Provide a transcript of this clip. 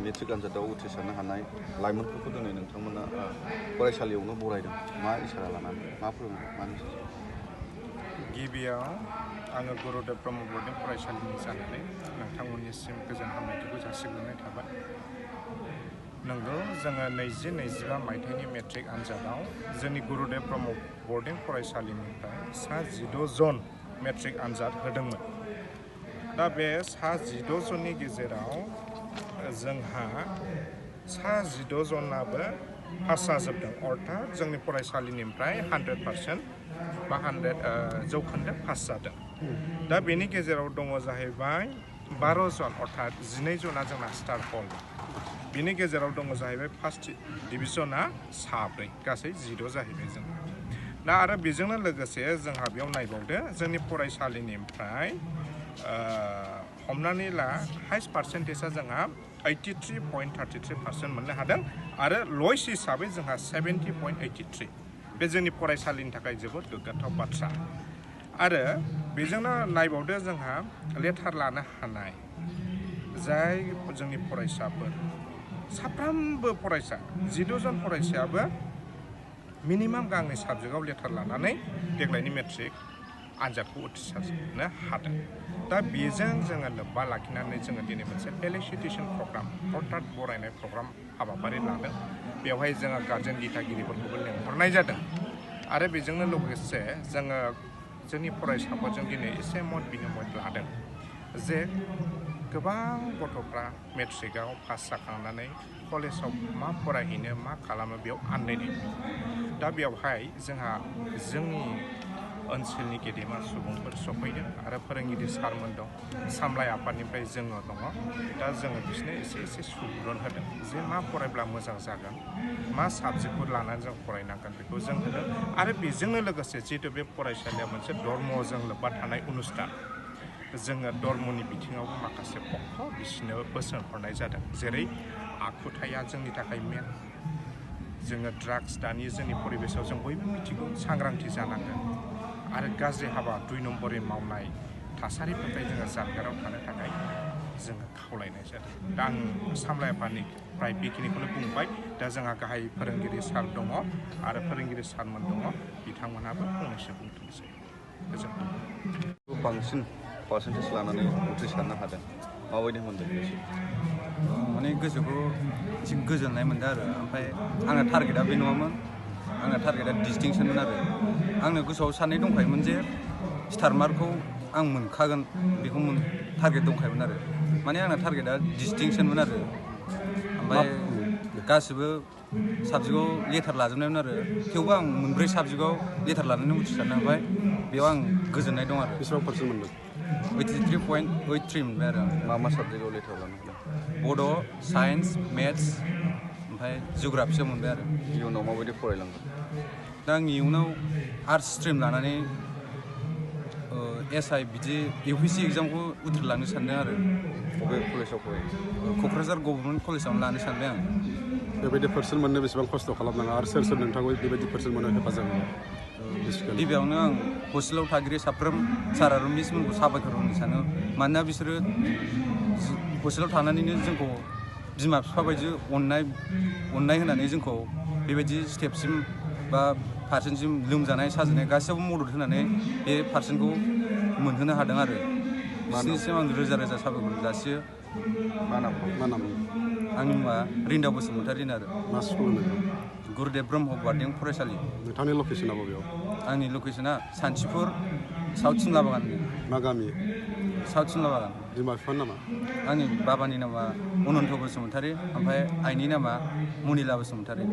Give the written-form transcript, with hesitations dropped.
Matric आनजादाव उथ्रिसारनो हानाय लाइमोनफोरखौ दिनै नोंथांमोना फरायसालियावनो बरायदों मा इसारा लानानै मा फोरोंदों मानि गिबियाव आङो गुरुदेव ब्रह्म बर्डिं फरायसालिनि जानानै नोंथांमोननिसिम गोजोन हामलायथिखौ जासिग्रोनाय थाबाय। नंगौ जोङो 2025 मायथाइनि मेट्रिक आनजादाव जोंनि गुरुदेव ब्रह्म बर्डिं फरायसालिनिफ्राय सा 16 जन मेट्रिक आनजाद होदोंमोन। दा बे सा 16 जननि गेजेराव जोंहा सा 16 जनाबो पास जाजोबदों, अर्थात जोंनि फरायसालिनिफ्राय 100% बा 100 जौखोन्दो पास जादों। दा बेनि गेजेराव दङ जाहैबाय 12 जन अर्थात 12 जना जोंना स्टार हल, बिनि गेजेराव दङ जाहैबाय फार्स्ट डिभिजना 4, गासै 16 जाहैबाय जों। दा आरो बेजोंनो लोगोसे जोंहा बेयाव नायबावदो जोंनि फरायसालिनिफ्राय हमनानै ला हाइस्ट पार्सेन्टेजआ जोंहा 83.33% मोननो हादों आरो लयेस्ट हिसाबै जोंहा 70.83। बे जोंनि फरायसालिनि थाखाय जोबोद गोग्गाथाव बाथ्रा। आरो बेजोंनो नायबावदो जोंहा लेटार लानो हानाय जाय जोंनि फरायसाफोर, साफ्रोमबो फरायसा 16 जन फरायसायाबो मिनिमाम गांनै साबजेक्टआव लेटार लानानै देग्लायनि मेट्रिक आनजादखौ उथ्रिसारनो हादों। दा बेजों जोङो लोब्बा लाखिनानै जोङो दिनै मोनसे फेलिसिटेसन प्रग्राम अर्थात बरायनाय प्रग्राम हाबाफारि लादों। बेवहाय जोङो गार्जेन दिथागिरिफोरखौबो लेंहरनाय जादों आरो बेजोंनो लोगोसे जोङो जोंनि फरायसाफोरजों दिनै एसे मत बिनिमय लादों जे गोबां गथ'फ्रा मेट्रिकआव पास जाखांनानै कलेजाव मा फरायहैनो मा खालामो बेयाव आन्दायनाय। दा बेवहाय जोंहा जोंनि ओनसोलनि गेदेमा सुबुंफोर सफैदों आरो फोरोंगिरि सारमोन दं, सामलाय आफादनिफ्राय जोङो दङ। दा जोङो बिसोरनो एसे सुबुरुन होदों जे मा फरायब्ला मोजां जागोन, मा साबजेक्टफोर लानानै जों फरायनांगोन बेखौ जों होदों। आरो बेजोंनो लोगोसे जिहेतु बे फरायसालिया मोनसे धर्मजों लोब्बा थानाय अनुस्थान, जोङो धर्मनि बिथिङावबो माखासे पक्ष बिसोरनो बोसोन हरनाय जादों। जेरै आखुथाया जोंनि थाखाय मेन, जोङो ड्राग्स दानि जोंनि परिबेसाव जों बयबो मिथिगौ सांग्रांथि जानांगोन आरो गाज्रि हाबा 2 नम्बरै मावनाय थासारिनिफ्राय जोङो जानगाराव थानो थाखाय जोङो खावलायनाय जादों। दा आं सामलाय आफादनिफ्राय बेखिनिखौनो बुंबाय। दा जोंहा गाहाय फोरोंगिरि सार दङ आरो फोरोंगिरि सारमोन दङ, बिथांमोनहाबो फंनैसो बुंथोंसै। गोजोन्थों। बांसिन पार्सेन्टेज लानानै उथ्रिसारनो हादों, माबायदि मोनदों गोसो? माने गोसोखौ एसे गोजोननाय मोनदों आरो। ओमफ्राय आंना टारगेटआ बे नङामोन, आंना टारगेटआ डिस्टिंसनमोन आरो। आंनो गोसोआव साननाय दंखायोमोन जे स्टार मार्कखौ आं मोनखागोन, बेखौ टारगेट दंखायोमोन आरो। माने आंना टारगेटआ डिस्टिंसनमोन आरो। ओमफ्राय गासिबो साबजेक्टआव लेटार लाजोबनायमोन आरो, थेवबो आं मोनब्रै साबजेक्टआव लेटार लानानै उथ्रिसारनो हाबाय, बेयाव आं गोजोननाय दं आरो। बेसेबां पार्सेन्ट मोनदों? 83.83 मोनबाय आरो आं। मा साबजेक्टआव लेटार लानो हादों? बड', साइन्स, मेथ्स ओमफ्राय जिअ'ग्राफियाव मोनबाय आरो। इयुनाव माबायदि फरायलांगोन? दा आं इयुनाव आर्ट्स स्ट्रिम लानानै SI बिदि UPSC एग्जामखौ उथ्रिलांनो सानदों आरो। बबे कलेजाव फरायो? क'क्राझार गभर्नमेन्ट कलेजावनो लानो सानबाय आं। बेबायदि पार्सेन्ट मोननो बेसेबां खस्थ' खालामनाङा आरो सोर नोंथांखौ बेबायदि पार्सेन्ट मोननो हेफाजाब होयो? गिबियावनो आं हस्टेलाव थागिरि साफ्रोम सार आरो मिसमोनखौ साबायखर होनो सानो। मानोना बिसोरो हस्टेलाव थानानैनो जोंखौ बिमा बिफा बायदि अननाय होनानै जोंखौ बेबायदि स्टेपसिम बा पार्सेन्टसिम लोमजानाय साजानाय गासैयावबो मदद होनानै बे पार्सेन्टखौ मोनहोनो हादों आरो। बिसोरनिसिम आं रोजा रोजा साबायखर जासियो। मा नाम? आंनि मुङा रिन्दा बसुमतारि आरो। मा स्कुल होनो? गुरुदेव ब्रह्म बर्डिं फरायसालि। नोंथांनि लकेसना बबेयाव? आंनि लकेसना सान्थिपुर, साउथ सिमला बागान। मा गामि? साउथ सिमला बागान। बिमा बिफानि नामा? आंनि बाबानि नामा अनन्त बसुमतारि, ओमफ्राय आइनि नामा मनिला बसुमतारि।